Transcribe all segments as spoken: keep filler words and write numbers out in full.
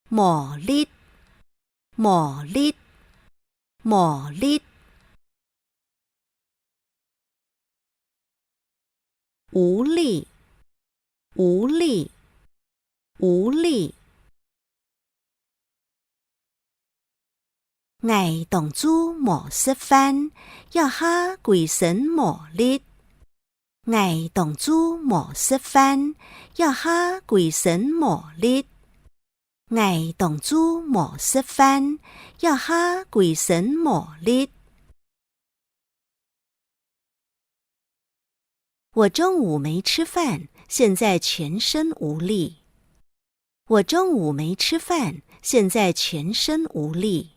無力，無力，無力。無力，無力，無力。 𠊎當晝無食飯，這下歸身無力。𠊎當晝無食飯，這下歸身無力。𠊎當晝無食飯，這下歸身無力。 我中午沒吃飯，現在全身無力。我中午沒吃飯，現在全身無力。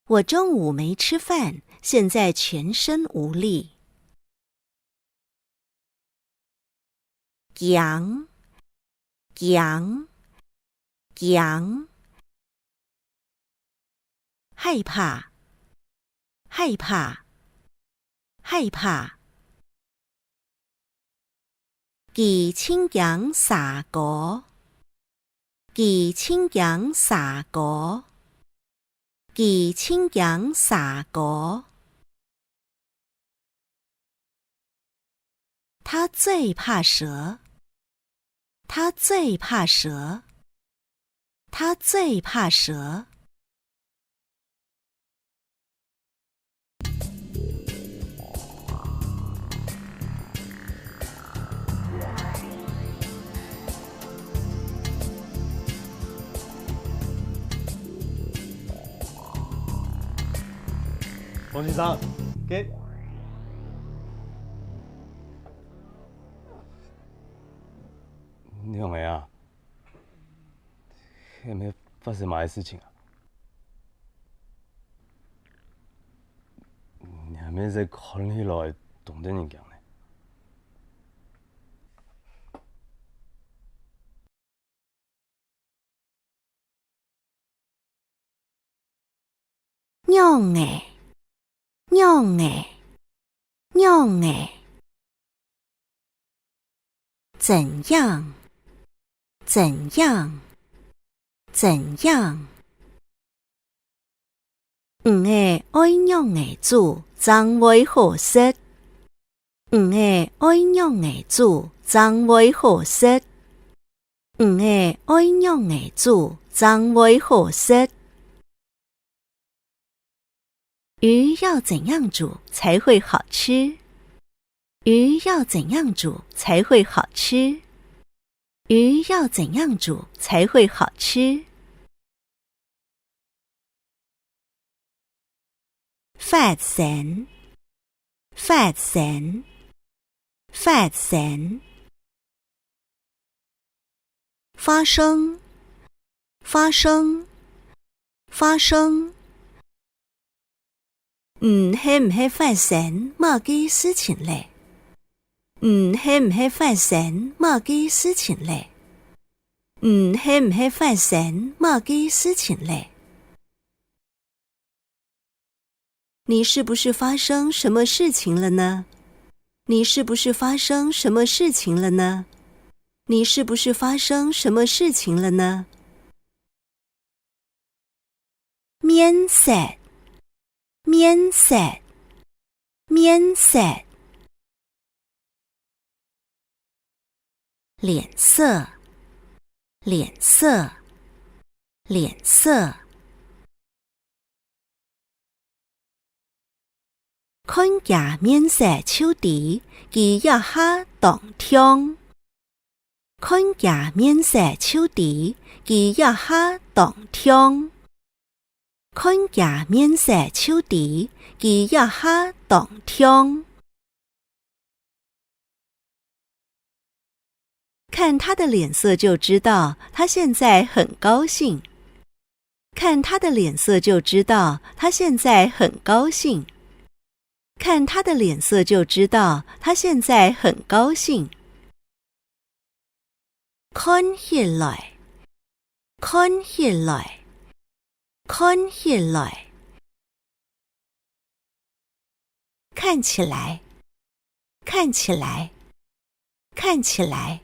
我中午沒吃飯，現在全身無力。 驚，驚，驚。害怕，害怕，害怕。佢盡驚蛇哥。 佢盡驚蛇哥。佢盡驚蛇哥。他最怕蛇。他最怕蛇。他最怕蛇。 黃先生，給。你仰仔啊？係毋係發生麼个事情啊？你還無在看起來當得人驚呢。 仰仔，仰仔，仰仔。怎樣，怎樣，怎樣。你係愛仰仔煮正會好食。你係愛仰仔煮正會好食。 你係愛仰仔煮正會好食。魚要怎樣煮才會好吃？魚要怎樣煮才會好吃？魚要怎樣煮才會好吃？ 發生，發生，發生。發生，發生，發生。你係毋係發生麼个事情咧？你係毋係發生麼个事情咧？ 你係毋係發生麼个事情咧？你是不是發生什麼事情了呢？你是不是發生什麼事情了呢？你是不是發生什麼事情了呢？ 面色，面色，面色。臉色，臉色，臉色。 看厥面色就知，佢這下當暢。看厥面色就知，佢這下當暢。看厥面色就知，佢這下當暢。 看他的臉色就知道他現在很高興。看他的臉色就知道他現在很高興。看他的臉色就知道他現在很高興。 看起來，看起來，看起來。看起來，看起來，看起來。